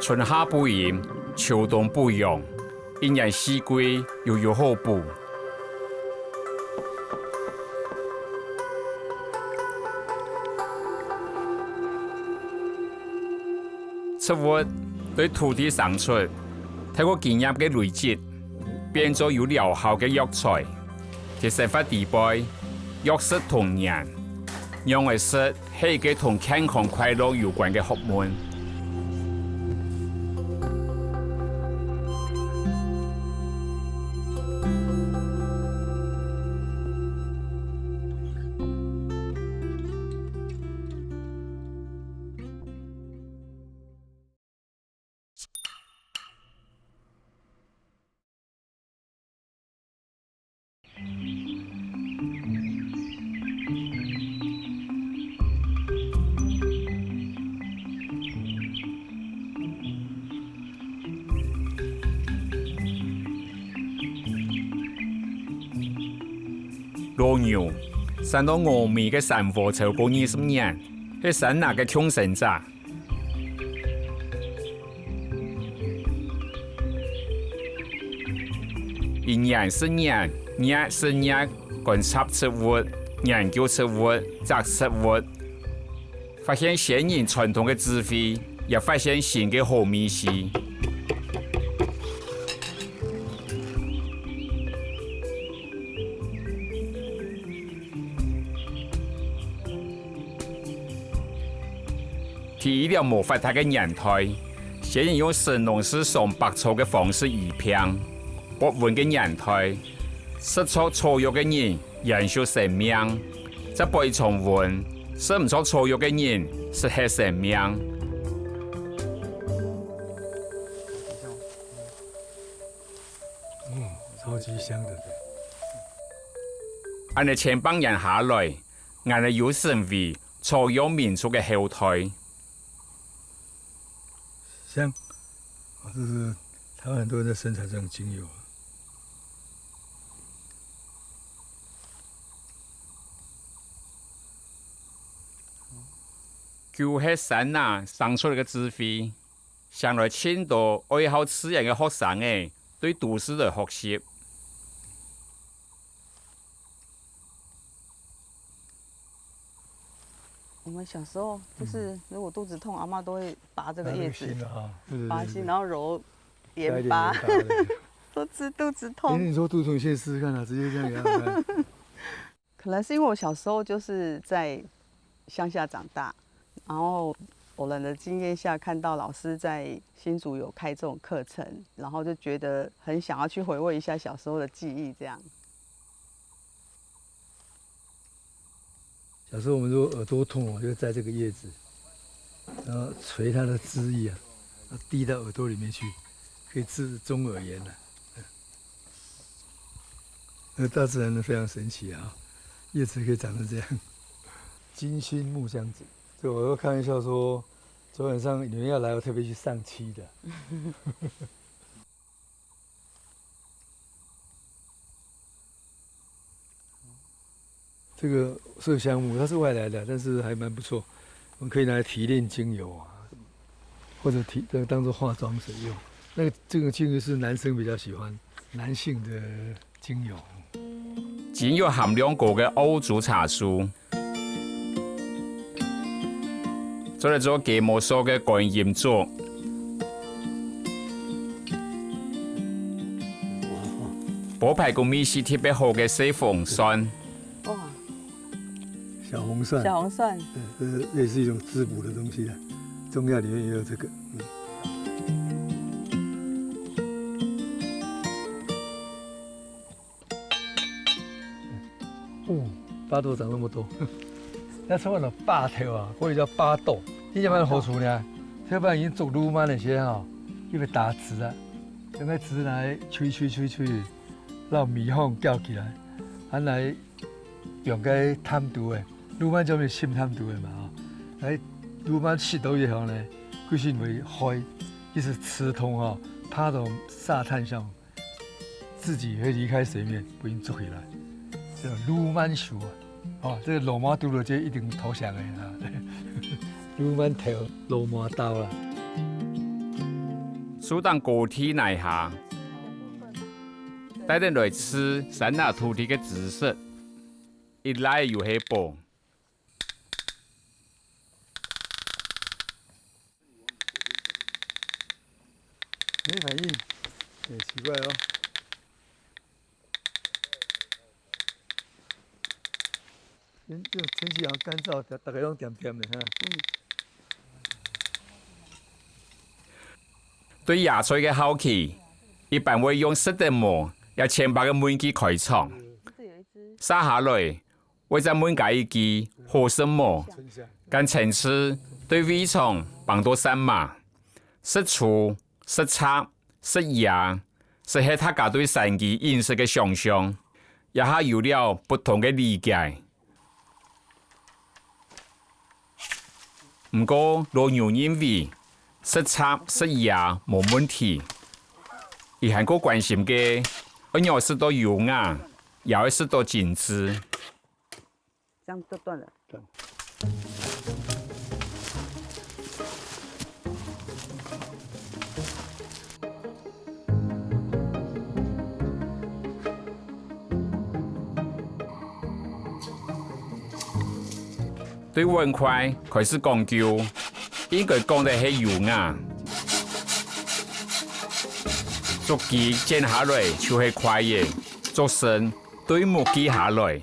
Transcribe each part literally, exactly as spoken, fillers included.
春夏不陰，秋冬不陽，一年四季又有好補。植物對土地生出，透過基因个累積，變做有療效个藥材。 佢生活底背，藥食同源，仰仔食係一個同健康快樂有關个學問。 老牛，生到峨眉个山坡超過二十年，係山林个共生者。 一年食年，月食月，觀察植物，研究植物，摘植物，發現先人傳統个智慧，也發現新个好味緒。 在醫療無發達个年代，先人用神農氏嘗百草个方式醫病。國運个年代，食著草藥个人延續生命，在背重溫，食毋著草藥个人失去生命。嗯，超級香的。恁呢千百年下來， 𠊎等又成為草藥民族个後代。香，啊，這是台灣很多人在生產這種精油啊。就係山林生出來个智慧，想來盡多愛好自然个學生仔對都市來學習。 我們小時候就是，嗯，如果肚子痛，阿嬷都會拔這個葉子，拔那個心啊，哈，對，對，拔心，對，對。然後揉鹽巴，加一點鹽巴，對。都治肚子痛。欸，你說肚子痛，你現在試試看啊，直接這樣給他看。可能是因為我小時候就是在鄉下長大，然後偶然的經驗下看到老師在新竹有開這種課程，然後就覺得很想要去回味一下小時候的記憶，這樣。 小時候我們如果耳朵痛，我就摘這個葉子，然後捶它的汁液啊，啊，滴到耳朵裡面去，可以治中耳炎的。那大自然呢，非常神奇啊，葉子可以長成這樣。金星木香子，這我又開玩笑說，昨晚上你們要來，我特別去上漆的。 這個麝香木，它是外來的，但是還蠻不錯，我們可以拿來提煉精油啊，或者提，當做化妝水用。那個，這個精油是男生比較喜歡，男性的精油。精油含量高个澳洲茶樹， 做得做雞毛掃个觀音竹。補排骨味緒特別好个細紅蒜。哇。小紅蒜。小紅蒜。對，這是類似一種滋補的東西啊，中藥裡面也有這個。嗯。 哦，巴豆長那麼多。那像該種巴豆啊，國語叫巴豆，你知毋知好處呢？像𠊎等以前做鱸鰻个時節吼，因為打汁啊，用該汁來炊炊炊炊，摎米粉攪起來，還來用該探肚个，鱸鰻就係深探肚个嘛吼，來鱸鰻食到以後呢，規身會開，一直刺痛吼，拍到沙灘上。 自己會離開水面，不願捉起來。這鱸鰻手啊，哦，這个鱸鰻拄著這一定投降个啊。鱸鰻頭，鱸鰻刀啦。就當高地泥下，帶等來試山林土地个知識，一來又係寶。沒反應，也奇怪哦。 天，這種天氣好像乾燥，大，大家攏恬恬的哈。嗯。對野菜个好奇，一般會用食得無也淺白个問句開場。這有一隻。續下來，會再問加一句好食無，春夏。跟層次對胃腸幫到啥嘛？食草 食蚻、食蟻，就係大家對山區飲食个想像，這下有了不同个理解。毋過，老牛認為，食蚻、食蟻無問題。佢還過關心个，愛仰食到優雅，也愛食到精緻。 這樣就斷了。對碗筷開始講究，應該講个係優雅。竹枝剪下來就係筷仔，竹身對木鋸下來。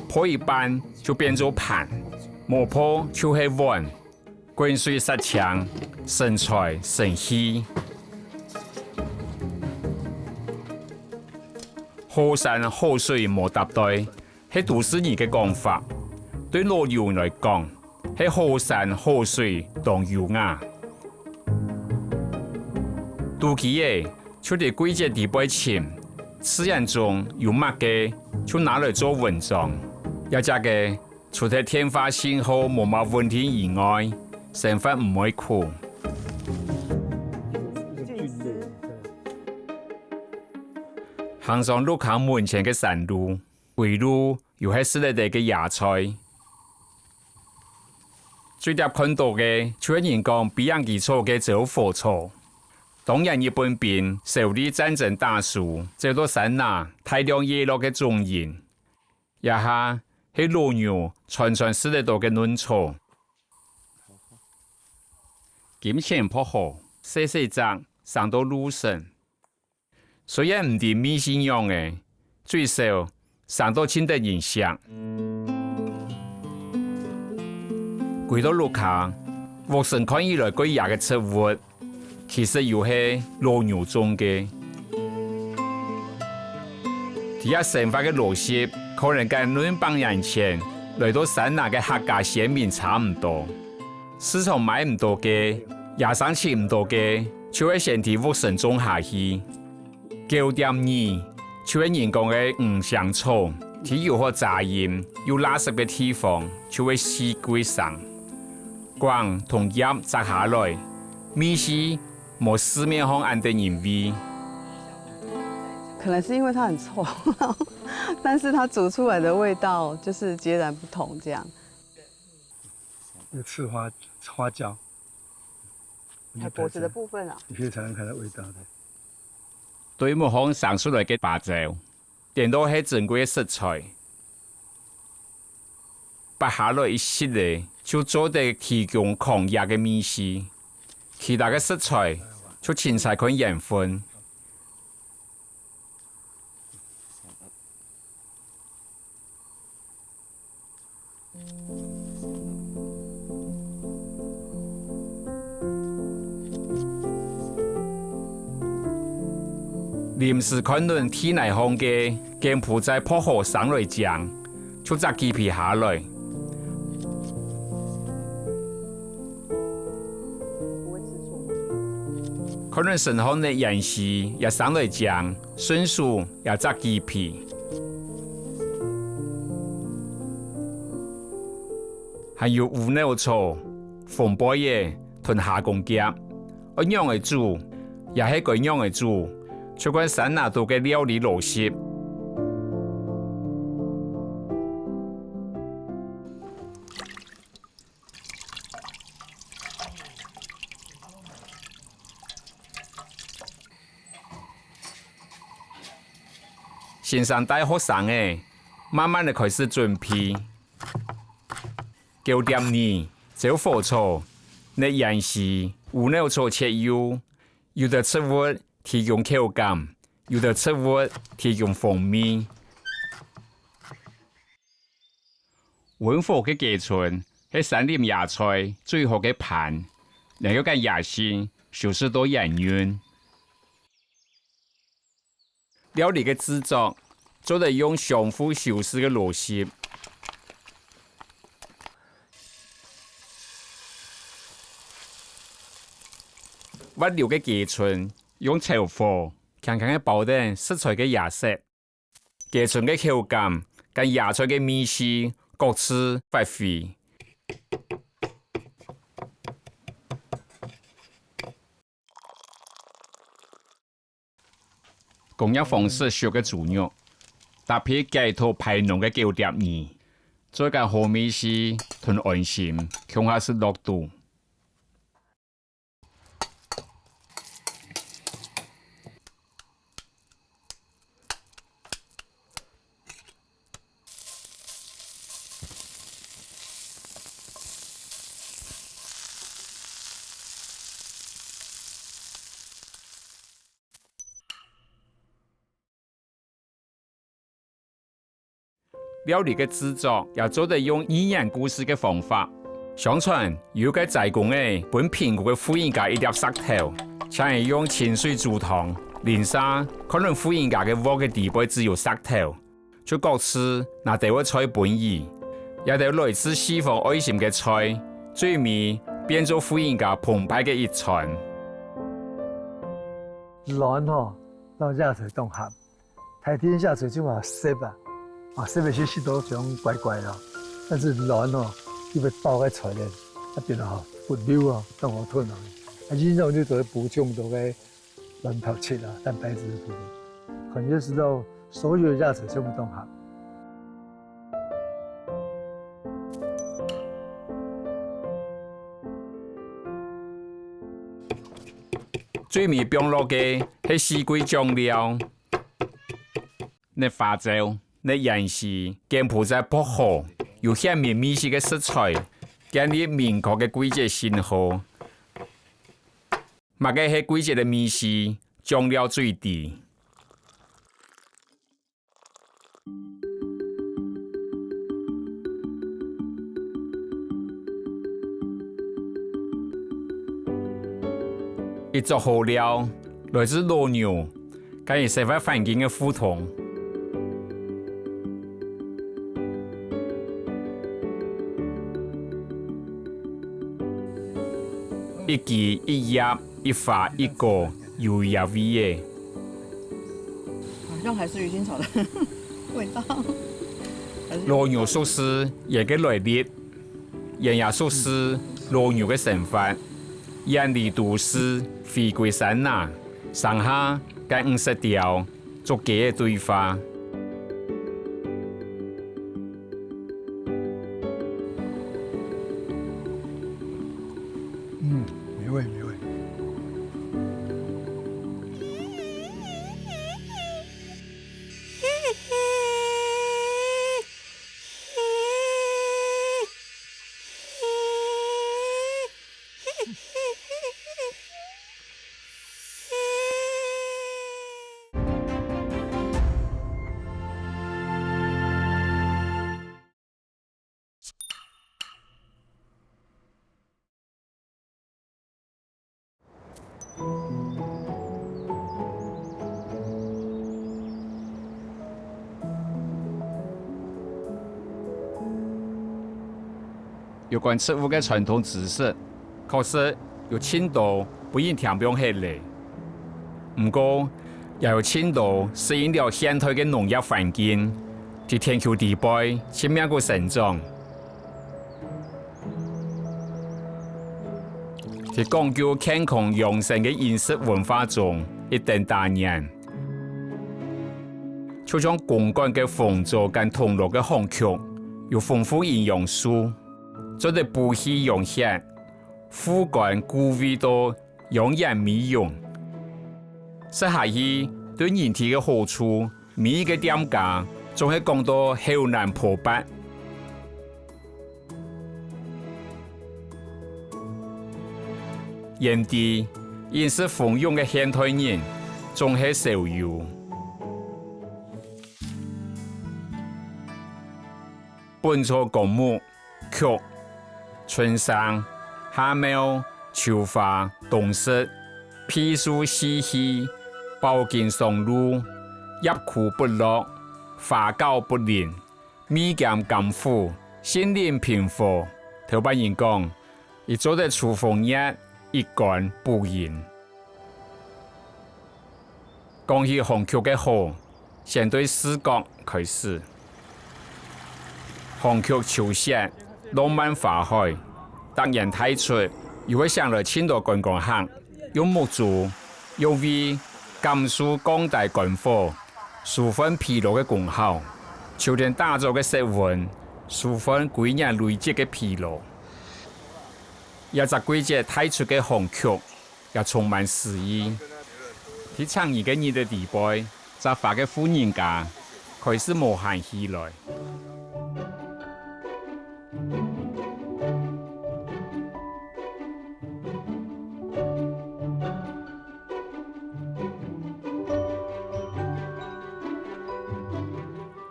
破一半就變做盤，無破就係碗，滾水殺青，生菜生氣。好山好水無搭對， 係都市人个講法，對老牛來講，係好山好水當優雅。肚飢仔就在季節底背尋，自然中有麼个就拿來做文章。這隻个除忒電話信號無麼問題以外，生活毋會苦。行上屋下門前个山路， 歸路又係食得个野菜。最貼看到个就係人講比影機草个招火草。當年日本兵勝利戰爭打輸，走到山林大量葉落个蹤影。這下係老牛全全食得到个嫩草。金錢箔好，細細隻，生到路脣。 雖然毋知味緒仰仔，最少生到盡得人惜。歸到屋下，屋脣看起來蓋野个植物，其實又係老牛種个。在這生活个邏輯，可能跟兩百年前來到山林个客家先民差毋多。 市場買毋到个，野生尋毋到个，就會先在屋脣種下去。九點二，就係人講个五香草，在有好遮陰、有罅濕个地方，就會四季生。梗同葉摘下來，味緒無市面上恁得人味。可能是因為它很臭，但是它煮出來的味道就是截然不同這樣。 那个刺花花椒，还果子的部分啊，你可以尝尝看它味道的。堆木項生出來个芭蕉，顛倒係珍貴个食材。拔下來一息仔，就做得提供抗藥个味緒。其他个食材就凊彩看緣分。 臨時看準地泥項个，健步在薄荷生來靚，就摘幾皮下來。看準身項个芫荽也生來靚，順手也摘幾皮。 還有烏腦草、紅背仔同蝦公夾，愛仰仔煮，也係該仰仔煮，就看山林肚个料理邏輯。 先生帶學生仔慢慢仔開始準備。九點二，焦火草、煠芫荽、烏腦草切幼，有兜植物提供口感，有兜植物提供風味。 溫火个雞春係山林野菜最好个伴，能夠將野性修飾到圓潤。料理个製作做得用相互修飾个邏輯。滑溜个雞春用柴火輕輕仔包等食材个野色。 雞春个口感，佮野菜个味緒各自發揮。工業方式熟个豬肉，搭配街頭排農个九點二，做一個好味緒同安心，共下食落肚。 料理个製作也做得用寓言故事个方法。相傳有一個齋公仔分貧苦个婦人家一粒石頭，請佢用清水煮湯，鄰舍看等婦人家个鑊个底背只有石頭，就各自拿兜仔菜分佢。這兜來自四方愛心个菜，最尾變做婦人家澎湃个一餐。卵吼，摎野菜當合。 大體野菜就嘛熟啊，啊，熟个時食到像怪怪咯。但是卵哦，佢會包个菜咧，啊，變到吼，滑溜哦，當好吞哦。啊，營養就做補充到个卵白質啊、蛋白質个部分。可能就食到所有的野菜全部當合。最尾放落个係四季醬料。 煠花椒、煠芫荽，煎鋪在薄荷，有鮮明味緒个食材，建立明確个季節信號。麼个係季節个味緒，醬料最知。 一桌好料，來自老牛，佮佢生活環境个互動。一枝一葉，一花一果，有野味耶。好像還是魚腥草的味道。還是老牛熟事，人个來歷。 人也熟事老牛个生活，遠離都市，回歸山林，城下佮五色鳥做雞仔對話。嗯，美味，美味。有關植物个傳統知識，確實有盡多分人添放忒咧。毋過，也有盡多適應了現代个農業環境，在田坵底背盡命个生長。 在講究健康養生个飲食文化中，一等打眼，就像公館个紅棗摎銅鑼个紅麴，有豐富營養素，做得補氣養血，護肝固胃到養顏美容。食下去，對人體个好處，每一個店家總係講到口難啵舌。 然知，飲食豐富个現代人，總係少有。本草綱目，菊，春生，夏貓，秋花，冬食，脾素四氣，保筋爽路，葉枯不落，花槁不靈， 味甘甘苦，性靈平和。頭擺人講，佢做得除風熱，益肝補陰。講起紅麴个好，先對視覺開始。紅麴秋色，浪漫花海，逐年大出，又會請來盡多觀光客，用目珠、肉胃、感受降低肝火， 舒緩疲勞个功效。秋天打早个室溫，舒緩歸年累積个疲勞。這隻季節大出个紅麴，也充滿詩意。在晴朗个日仔裡背，摘花个婦人家，開始無閒起來。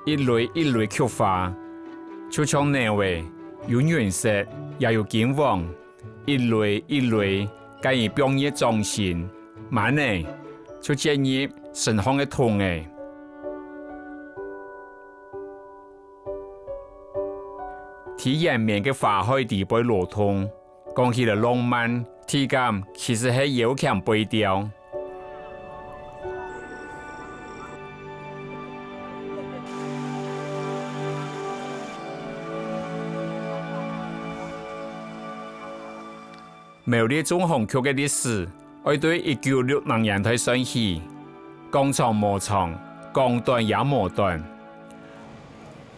一蕊一蕊菊花，就像鳥仔，有銀色，也有金黃。一蕊一蕊，該一放入掌心，慢仔，就接入身項个痛仔。在延綿个花海裡背勞動， 講起來浪漫，體感其實係腰鉗背吊。苗栗種紅麴个歷史，愛對一九六零年代算起，講長無長，講短也無短。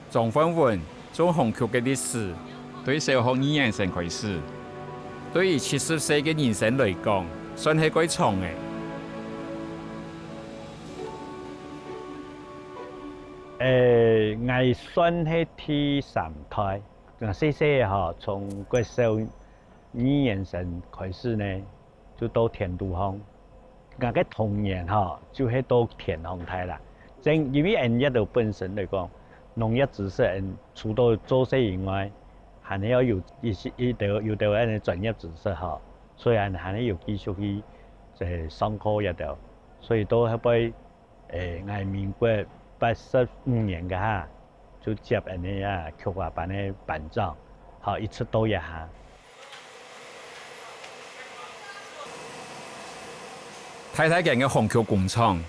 張煥文種紅麴个歷史，對小學二年生開始，對於七十歲个人生來講，算係蓋長个。誒，𠊎算係第三代。𠊎細細个吼，從國小二年生開始呢， 就到田肚項。𠊎个童年吼，就係到田項大啦。正因為𠊎這兜本身來講，農業知識，𠊎除了做事以外，還係愛有一些，一兜，有兜恁樣專業知識吼，所以𠊎還係有繼續去，呃，上課這兜。所以到後背，誒，𠊎民國八十五年該下， 就接恁樣啊，菊花班个班長，好，一直到這下。大大間个紅麴工廠，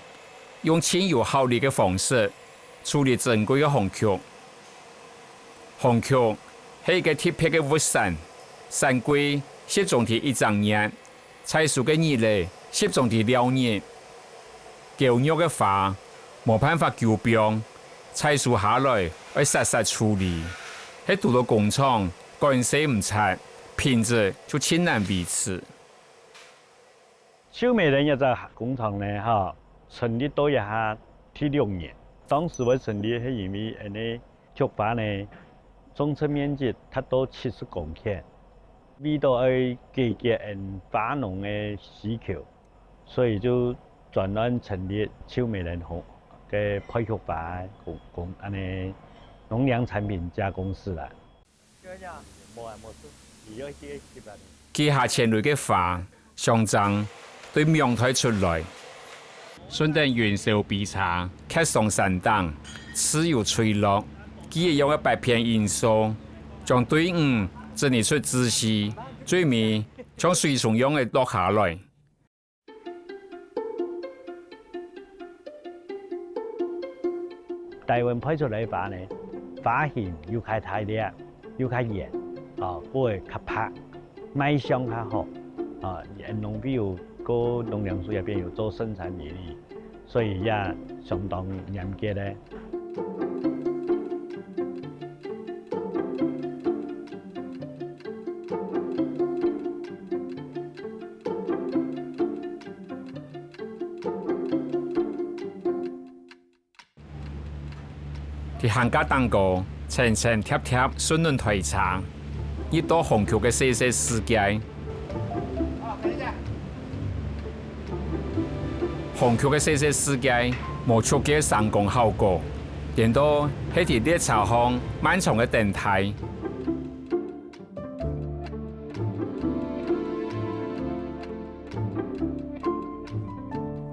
用盡有效率个方式處理珍貴个紅麴。紅麴係一個特別个物產，產季集中在一隻月， 採收个日仔集中在尞日。嬌弱个花無辦法久放，採收下來愛煞煞處理，係堵著工廠管制毋掣，品質就盡難維持。秀美人這隻工廠呢，吼，成立到這下第六年。當時會成立係因為恁樣 菊花呢，種植面積達到七十公頃，為著愛解決𠊎花農个需求，所以就專案成立秀美人紅个焙菊花工，工，恁樣農糧產品加工室啦。佢下前蕊个花， 相爭對網臺出來，順等雲霄飛車，蹶上山頂，自由墜落，佢一樣个百變影索，將隊伍整理出姿勢，最尾像水沖樣个落下來。 臺灣焙出來个花呢，花型又較大粒，又較圓，哦，又會較白，賣相較好，哦，𠊎等比如過農糧署這片有做生產履歷，所以也相當嚴格个。 在懸架頂高，層層疊疊順輪推車，入到紅曲个細細世界。紅曲个細細世界，無足夠个聲光效果，顛倒係在列車項漫長个等待。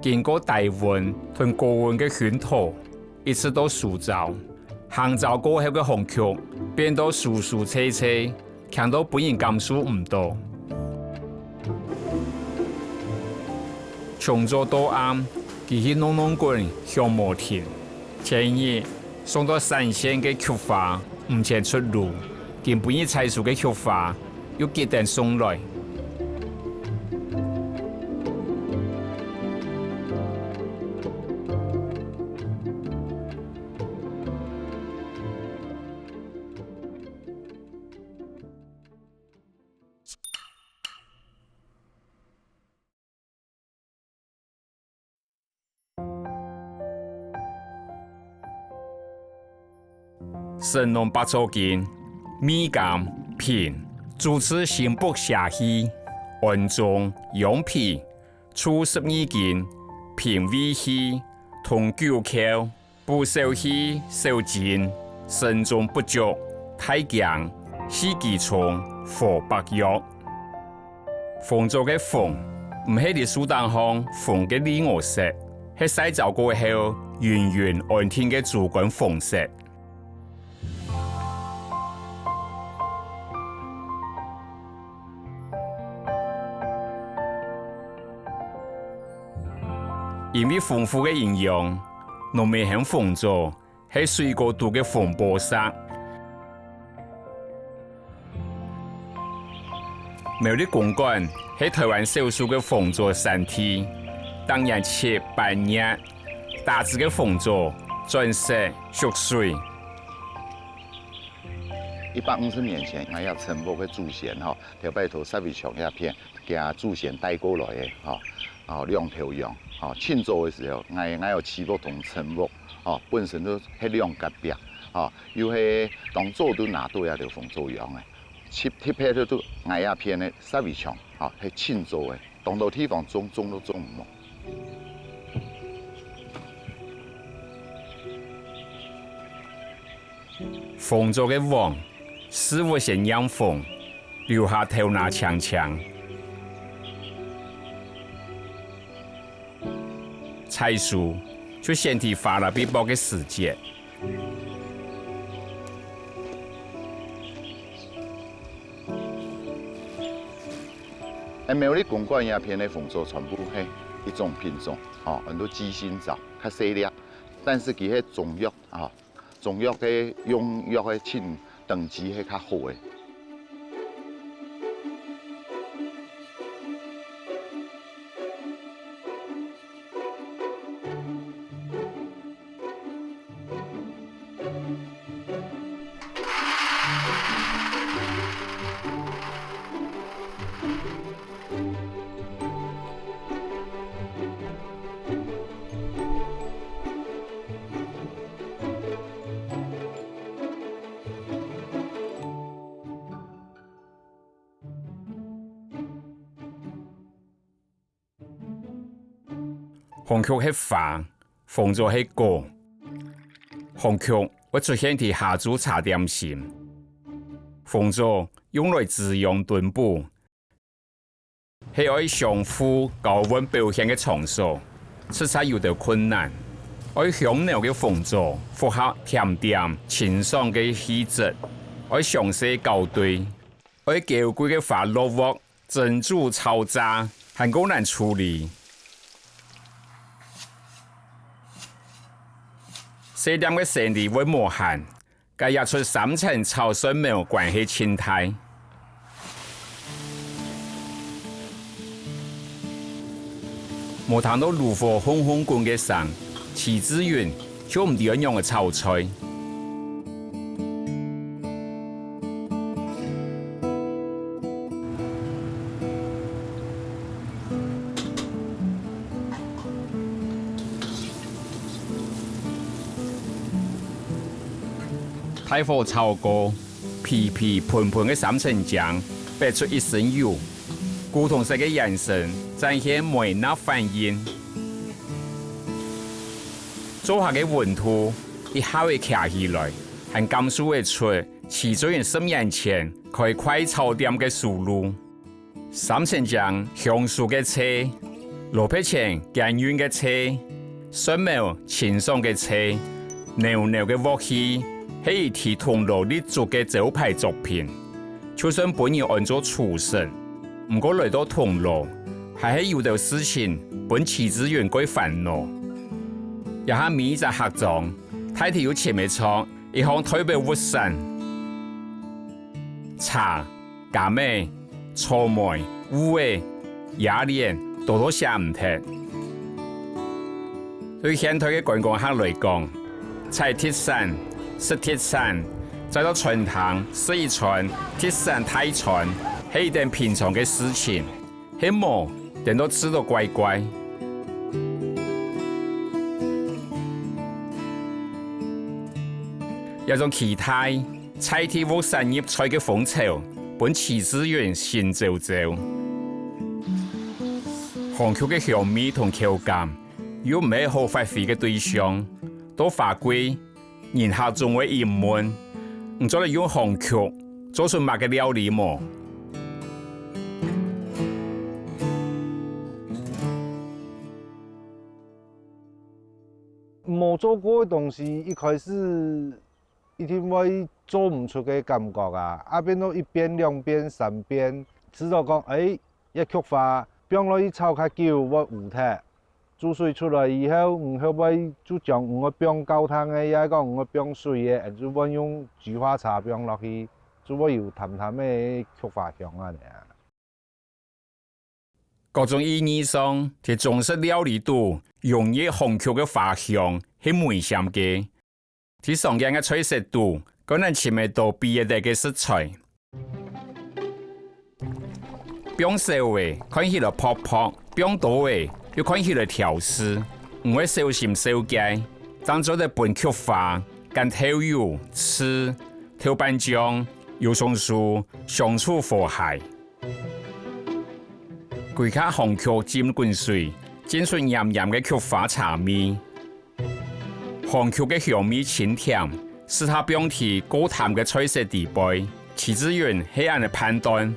經過低溫同高溫个薰陶，一直到酥焦。烘燥過後个紅曲變到酥酥脆脆，強到分人感受毋到。從早到暗，佢去弄弄滾，響無停。前一日送到產線个菊花毋曾出爐，今晡日採收个菊花又急等送來。 神農百草經，味甘平，主治心腹邪氣，安中養脾，助十二經，平胃氣，通九竅， 補少氣少精，身中不足、大驚、四肢重、火百藥。紅棗个紅，毋係在樹頂項紅个利我色，係曬燥過後勻勻安定个豬肝紅色。 因為豐富个營養，農民喊紅棗係水果肚个紅寶石。苗栗公館係臺灣少數个紅棗產地，逐年七、八月，打子个紅棗轉色、熟水。一百五十年前，𠊎這村屋个祖先吼，頭擺在石圍牆這片，厥祖先帶過來个吼，吼，兩頭羊，吼，清早个時候，𠊎，𠊎有飼屋同村屋，吼，本身就係兩隔壁，吼，又係當早就拿到這條紅棗秧个，特，特別就，就𠊎這片个石圍牆，吼，係清早个，當多地方種，種都種毋落。 紅棗个黃，師傅先染紅，留下頭那青青。採收就選在花剌必駁个時節。欸，苗栗公館這片个紅棗全部係一種品種，吼，安到紀信棗，較細粒，但是佢係中藥，吼， 中藥个用藥个盡等級係較好个。 紅曲係花，紅棗係果。紅曲會出現在下晝茶點心，紅棗用來滋養燉補， 係愛相互交換表現个場所，實在有兜困難。愛香濃个紅棗，符合甜點清爽个氣質，愛詳細校對，愛嬌貴个花落鑊，蒸煮炒炸，還較難處理。細店个生理會無閒， 該也出三層炒蒜苗關係盡大。無聽到爐火轟轟滾个聲，徐志雲就毋知愛仰仔炒菜。 大火炒過，皮皮歕歕个三層菁，逼出一身油。古銅色个圓身展現微鈉反應。灶下个溫度一下仔擎起來，還感受得出徐志雲十年前開快炒店个手路。 三層菁香酥个脆，蘿蔔纖堅韌个脆，蒜苗清爽个脆，濃濃个鑊氣係佢佇銅鑼立足个招牌作品。就算分人安做廚神，毋過來到銅鑼，還係有兜事情分徐志雲蓋煩惱。這下每一隻客庄，大體有尋得著一項代表物產：茶、 柑仔、草莓、芋仔、野蓮，多到寫毋忒。對現代个觀光客來講，在特產、食特產，再到餐廳食一餐特產大餐，係一等平常个事情，係無，顛倒試著怪怪。這種期待， 在地屋山入菜个風潮，分徐志雲心焦焦。紅曲个香味同口感，又毋係好發揮个對象。到花季，人客總會疑問：「你做得用紅曲做出麼个料理無？」無做過个東西，一開始 一定會做毋出个感覺啊！啊，變到一遍、兩遍、三遍，試著講，欸，這菊花放落去炒較久會烏忒。煮水出來以後，你會毋會就將你愛放高湯个，也係講你愛放水个，就會用菊花茶放落去，就會有淡淡个菊花香恁呢啊。 各種意義上，在中式料理肚，融入紅曲个花香係明顯个。在常見个菜色肚，較難尋得到比這兜个食材。放少仔，看起來薄薄；放多仔，又看起來挑食。你愛小心小計，正做得分菊花、乾豆油、醋、豆瓣醬、油蔥酥相處和諧。 歸家紅曲浸滾水，浸出黏黏个菊花茶味。紅曲个香味清甜，適合放在較淡个菜色底背。徐志雲係恁呢判斷。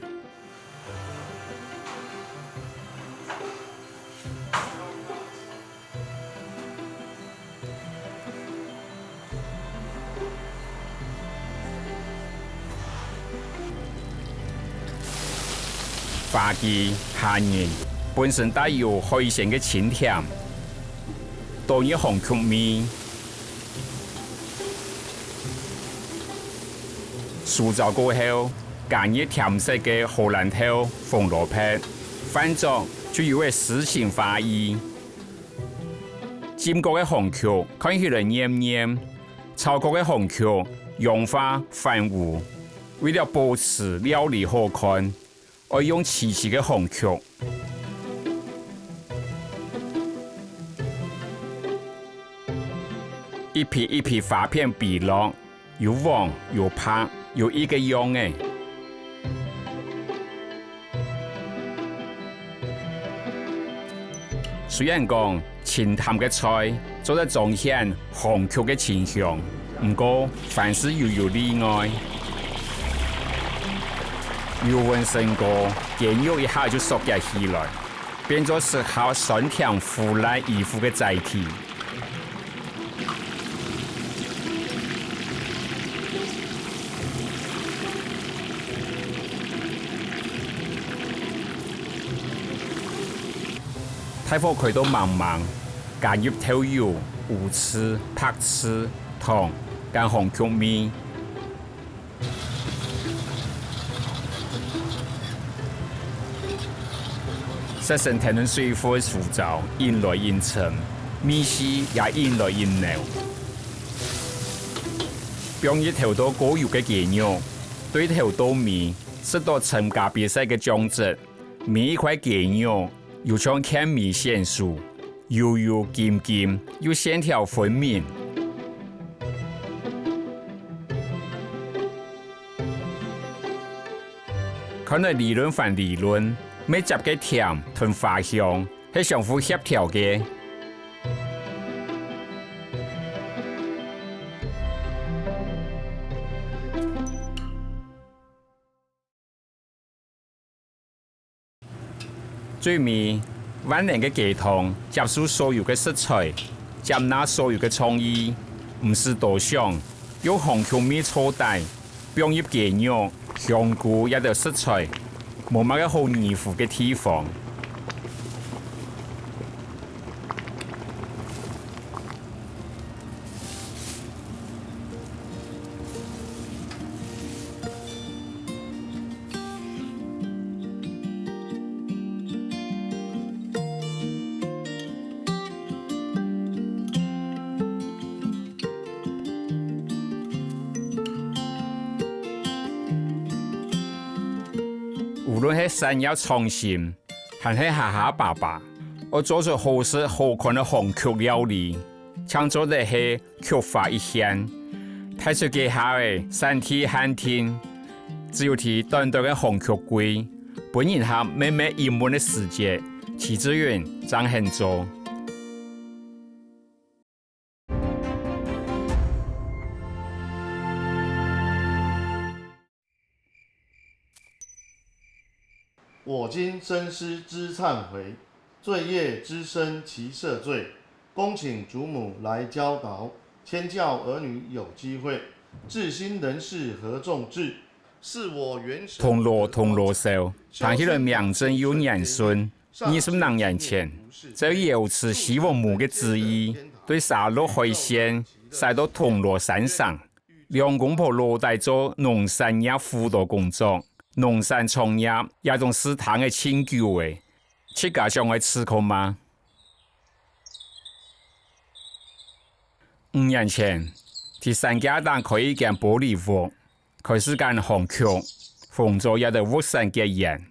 花枝、蝦仁本身帶有海鮮个清甜，多一紅曲味。收燥過後，加入甜色个荷蘭豆、紅蘿蔔，飯桌就有了詩情畫意。 浸過个紅曲看起來黏黏，炒過个紅曲融化反烏。為了保持料理好看，愛用萋萋个紅曲。一批一批花片飛落， 有黃、有白、有異个樣仔。雖然講清淡个菜做得彰顯紅曲个清香，毋過凡事又有例外。油溫升高，雞肉一下就縮結起來，變做適合酸甜苦辣依附个載體。 大火開到猛猛，加入豆油、烏醋、白醋、糖，摎紅曲味。食成摻等水分个麩糟，引來引沉，味緒也引來引濃。放一頭到過油个雞肉，對頭到尾，食到沉咖啡色个醬汁，每一塊雞肉又像欠米線酥，油油金金，又線條分明。 看來理論還理論，麥汁个甜同花香係相互協調个。最尾，萬能个雞湯接受所有个食材，接納所有个創意，毋使多想，用紅麴味燥底，放入雞肉、香菇這兜食材，無麼个好疑糊个地方。 無論係產業創新，還係哈哈爸爸，愛做出好食好看个紅麴料理，正做得係 菊花一現，帶出這下个產地限定，只有在短短个紅麴季，分人客默默疑問个時節，徐志雲正肯做。 我今深思知懺悔，罪业滋生其赦罪，恭请主母来教导，千教儿女有机会，至心人事何众志，是我元神 銅鑼銅鑼燒，聽起來名正又言順。二十零年前，照窯師徐王母个旨意，對沙陸海線徙到銅鑼山上。兩公婆老弟做農產業輔導工作， 農產創業這種事聽仔盡久了，自家想愛試看嘛？五年前，在山腳頂開一間玻璃屋，開始耕紅麴，紅棗也在屋山結緣。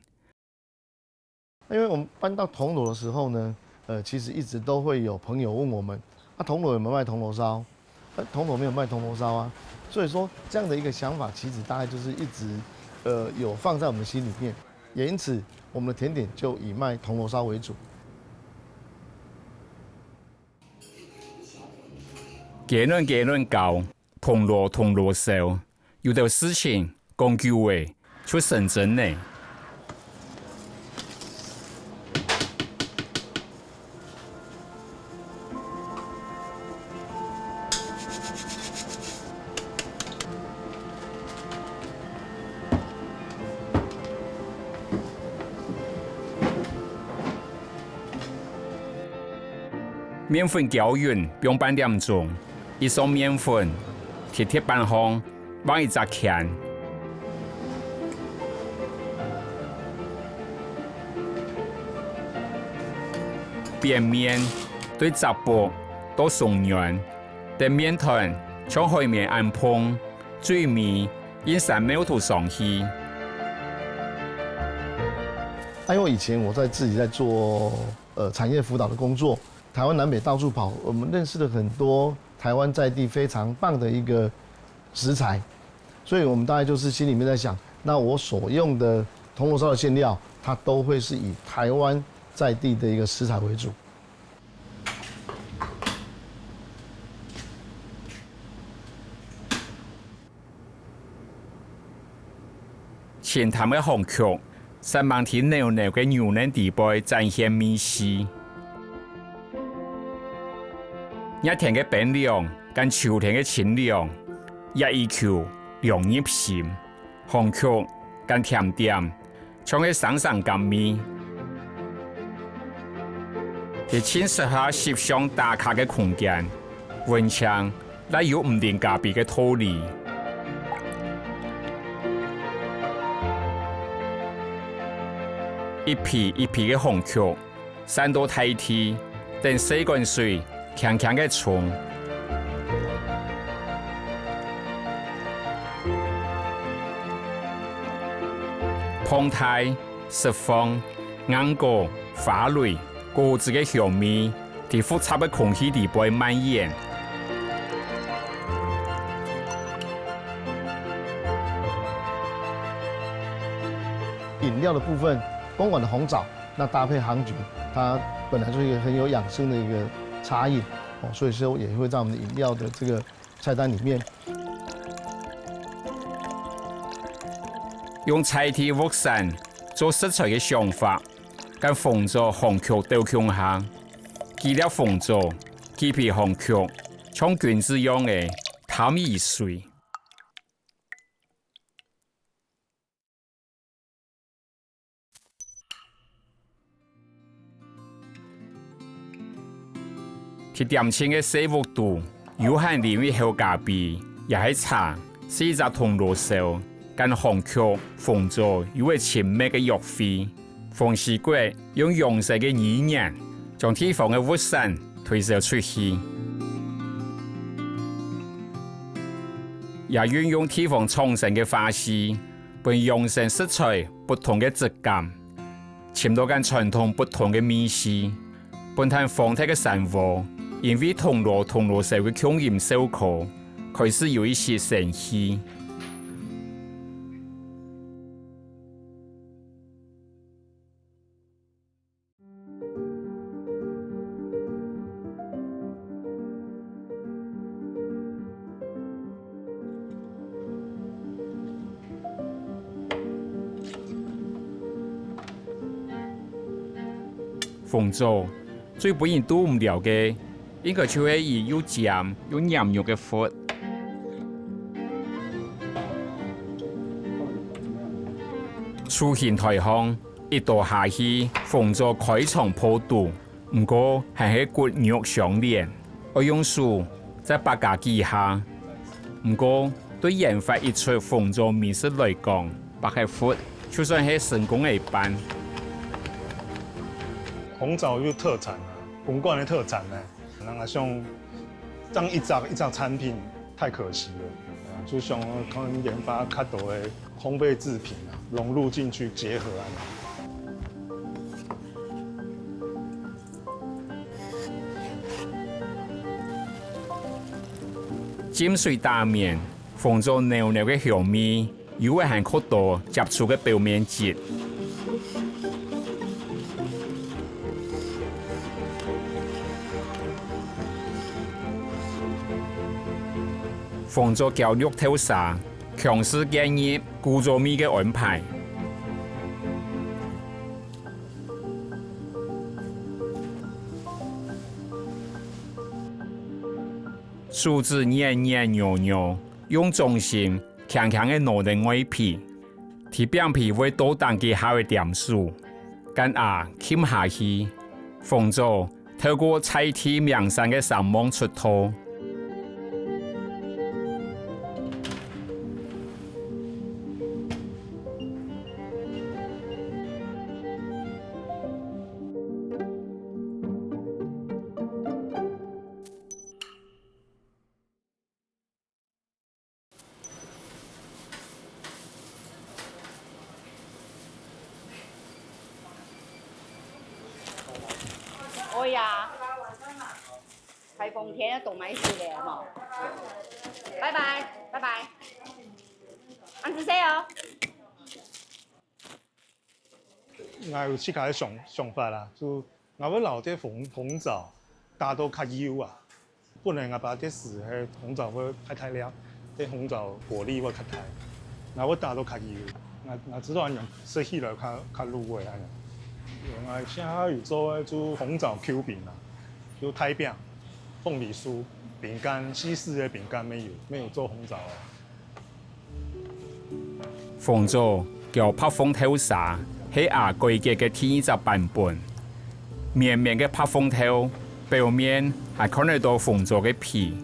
因为我们搬到铜锣的时候呢，呃，其实一直都会有朋友问我们，啊，铜锣有没有卖铜锣烧？呃，铜锣没有卖铜锣烧啊。所以说，这样的一个想法，其实大概就是一直，呃，有放在我们心里面。也因此，我们的甜点就以卖铜锣烧为主。雞卵雞卵糕，銅鑼銅鑼燒，有兜事情講久了，就成真了。 麵粉攪勻放半點鐘，一上麵粉，在鐵板項畫一隻圈。扁面對側腹到鬆軟，等面團像海綿恁膨，最尾印山貓圖上去。啊，因为以前我在自己在做呃产业辅导的工作，台湾南北到处跑，我们认识了很多台湾在地非常棒的一个食材，所以我们大概就是心里面在想，那我所用的铜锣烧的馅料，它都会是以台湾在地的一个食材为主。 清淡个紅麴，煞猛在濃濃个牛奶底背展現味緒。熱天个冰涼，跟秋天个清涼，一口涼入心。紅麴跟甜點， 像係雙雙甘味。係盡適合翕相打卡个空間，溫情，來有毋啉咖啡个道理。一皮一皮个紅麴散到大地，等細管水輕輕个沖。膨大、釋放、硬果、花蕊、果子个香味， 在複雜个空氣裡背蔓延。飲料的部分，公館的紅棗，那搭配杭菊，它本來就是一個很有養生的一個茶飲哦，所以說也會在我們的飲料的這個菜單裡面。用在地物產做食材个想法， 摎紅棗、紅麴鬥共下，佢摎紅棗、佢皮紅麴，像君子樣仔，貪易碎。在恬靜个細屋肚， 有閒啉一口咖啡，也係茶，食一隻銅鑼燒，摎紅麴、紅棗有一親密个約會。風勢骨用陽春个語言，將地方个物產推銷出去，也運用地方創生个花式，分陽春食材不同个質感，尋到摎傳統不同个味緒。 本旦荒忒个山窩，因為銅鑼銅鑼燒个共音燒烤，開始有一息生氣。 紅棗，最分人堵毋了个，應該就係佢又尖又黏肉个核。手心台項，一刀下去，紅棗開腸破肚，毋過還係骨肉相連。 愛用手再擘加幾下。毋過，對研發一出紅棗美食來講，擘核核就算係成功一半。紅棗有特產啊，公館个特產呢，人家想當一隻一隻產品太可惜了，啊，就想可能研發較多个烘焙製品啊，融入進去結合啊。 浸水打綿，紅棗黏黏个香味，又會還較多接觸个表面質。紅棗絞肉豆沙，強勢建議古早味个安排。 手指黏黏扭扭，用掌心輕輕仔挼等外皮，在餅皮會到頂該下仔點手，摎牙撳下去，紅棗透過在地名產个聲望出道。 哎呀，颱風天都買水了吼。拜拜，拜拜。恁仔細哦。 𠊎有自家个想想法啦，就𠊎會摎這紅紅棗打到較幼啊，本來𠊎爸該時係紅棗會較大粒，這紅棗果粒會較大，𠊎會打到較幼，𠊎𠊎知道恁樣食起來較較入味恁樣。𠊎現下有做个就紅棗Q餅啊，有大餅、鳳梨酥、餅乾、西式个餅乾乜有，乜有做紅棗个。 紅棗攪白鳳豆沙係阿改革个第二隻版本。綿綿个白鳳豆，表面還看得到紅棗个皮。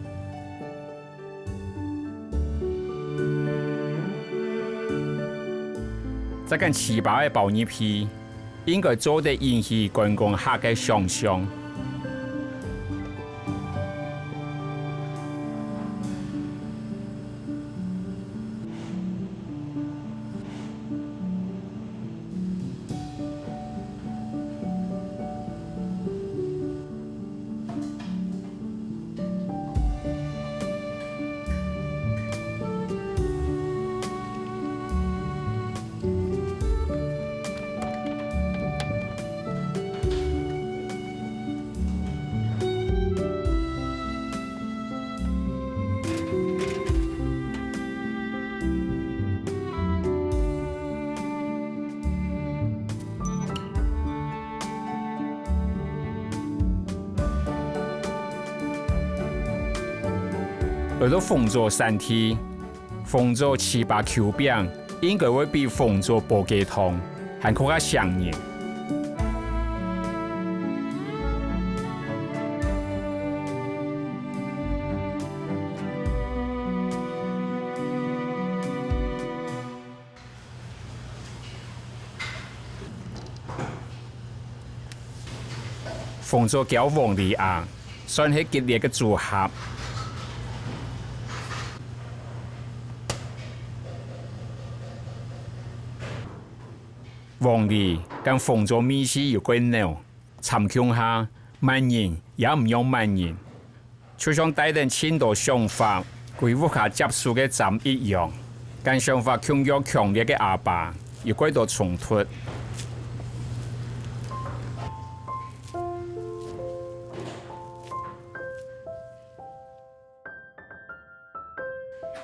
再摎粢粑仔包入去，應該做得引起觀光客个想像。 來到紅棗產地，紅棗粢粑、球餅應該會比紅棗簸雞湯還較較餳人。 紅棗摎黃梨仔，算係激烈个組合。黃梨跟紅棗味緒有較濃，摻共下，麼人也毋讓麼人。 就像帶等盡多想法歸屋下接受个針一樣，跟想法共樣強烈个阿爸有較多衝突。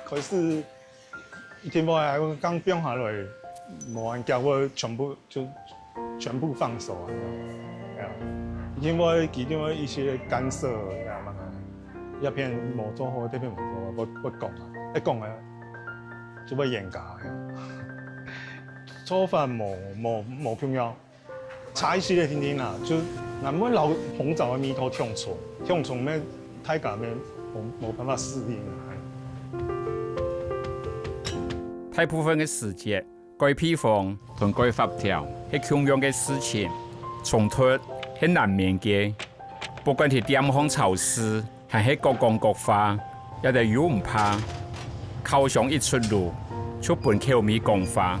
開始一定會啊，剛放下來，無恁遽會全部就全部放手啊，哎呀，一定會一定會一些干涉呀，慢慢，這片無做好，這片無做好，會會講啊，會講啊，就會嚴格啊。做法無無無重要。 差一息仔定定啦，就難免摎紅棗个味道忒重，忒重咩，大家咩無無辦法適應啊。大部分个時節，改配方同改發條係共樣个事情，衝突係難免个。不管係店項吵事， 還係各講各話，這兜又毋怕，靠箱一出爐，就分口味講話。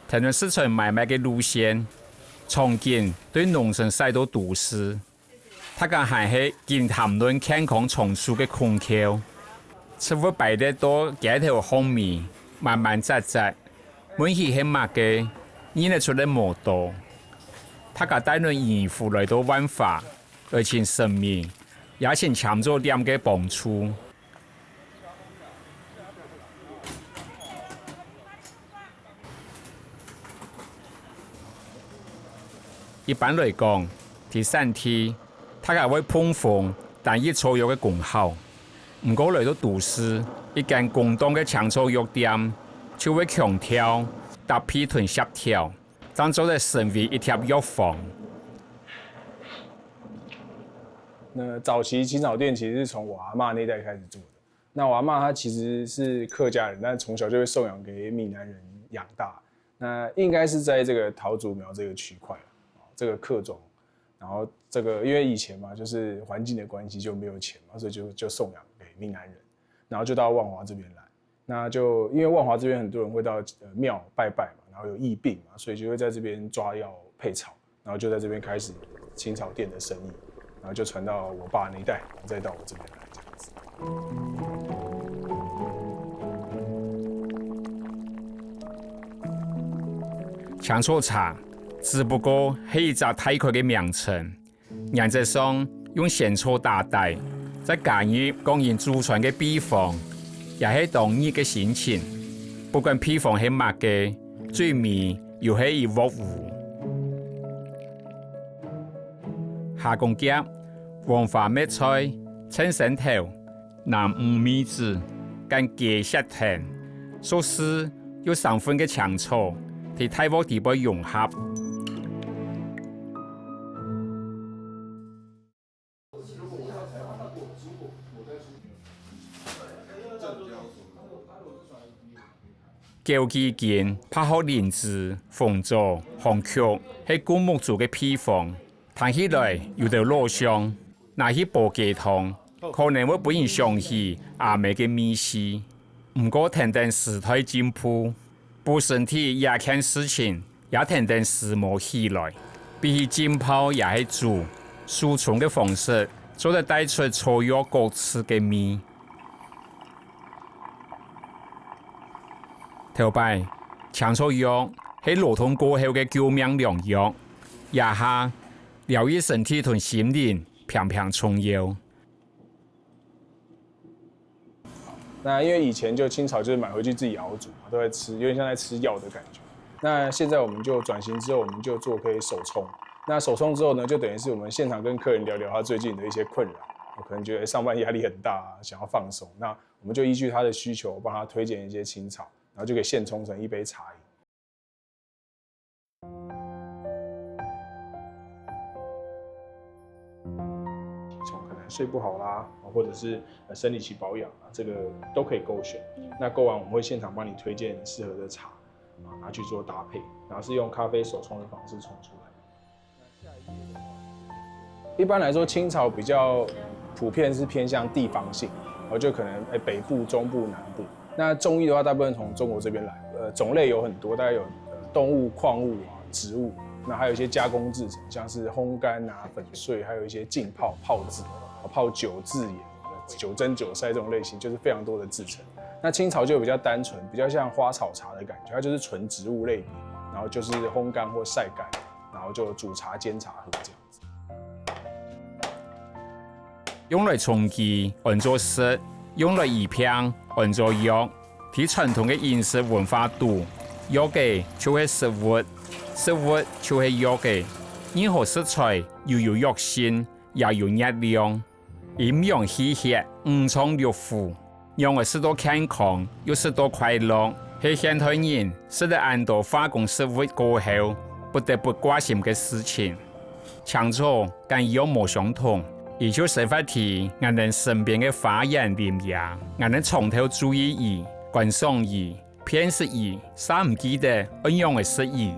台南食材買賣个路線，場景對農村徙到都市，大家還係緊談論健康長壽个功效。植物擺得到街頭巷尾，滿滿扎扎，問題係麼个？認得出來無多。大家帶等疑問來到萬華， 來尋神明，也尋簽做店个幫助。一般來講，在產地，大家會膨風單一草藥个功效。毋過來到都市，一間公檔个青草藥店，就會強調搭配同協調，正做得成為一帖藥方。 那早期青草店其實是從我阿嬷那代開始做的。那我阿嬷她其實是客家人，但從小就被送養給閩南人養大。那應該是在這個桃竹苗這個區塊，這個客庄。然後這個因為以前嘛，就是環境的關係就沒有錢嘛，所以就就送養給閩南人，然後就到萬華這邊來。 那就因為萬華這邊很多人會到呃廟拜拜嘛，然後有疫病嘛，所以就會在這邊抓藥配草，然後就在這邊開始青草店的生意，然後就傳到我爸那一代，然後再到我這邊來這樣子。青草茶只不過係一隻大概个名稱， 原則上用仙草打底，再加入各人祖傳个祕方，也係當日个心情。不管祕方係麼个，最尾又係一鑊烏。蝦公夾、黃花蜜菜、青山豆、南乳米子、乾雞血藤、熟似又生份个青草，在大鑊底背融合。 枸杞根、白鶴靈芝、紅棗、紅曲，係顧目珠个配方，聽起來有兜老像，拿去煲雞湯，可能會分人想起阿姆个味緒。毋過跈等時代進步， 補身體這件事情也跈等時髦起來。比起浸泡也係煮，手沖个方式做得帶出草藥各自个味。頭擺，青草藥係勞動過後个救命良藥，這下療癒身體同心靈平平重要。 那因為以前就青草就是買回去自己熬煮嘛，都在吃，有點像在吃藥的感覺。那現在我們就轉型之後，我們就做可以手沖。那手沖之後呢，就等於是我們現場跟客人聊聊他最近的一些困擾，可能覺得上班壓力很大啊，想要放鬆。那我們就依據他的需求，幫他推薦一些青草，然後就可以現沖成一杯茶飲。 从可能睡不好啦，或者是呃生理期保养啊，这个都可以勾选。那勾完我们会现场帮你推荐适合的茶，啊，拿去做搭配，然后是用咖啡手冲的方式冲出来。一般来说，青草比较普遍是偏向地方性，然后就可能哎北部、中部、南部。那中医的话，大部分从中国这边来，呃，种类有很多，大概有呃动物、矿物啊、植物，那还有一些加工制成，像是烘干啊、粉碎，还有一些浸泡、泡制、泡酒、制盐、九蒸九晒这种类型，就是非常多的制成。那青草就比较单纯，比较像花草茶的感觉，它就是纯植物类别，然后就是烘干或晒干，然后就煮茶、煎茶喝这样子。 用來充飢，安做食；用來醫病，安做藥。在傳統个飲食文化肚，藥仔就係食物，食物就係藥仔。任何食材又有藥性，也有熱量。陰陽氣血，五臟六腑， 仰會食到健康，又食到快樂，係現代人食了恁多化工食物過後，不得不掛心个事情。青草跟藥無相同，佢就生活在𠊎等身邊个花園林野，𠊎等常透注意佢、觀賞佢，偏食佢，煞毋記得愛仰仔食佢。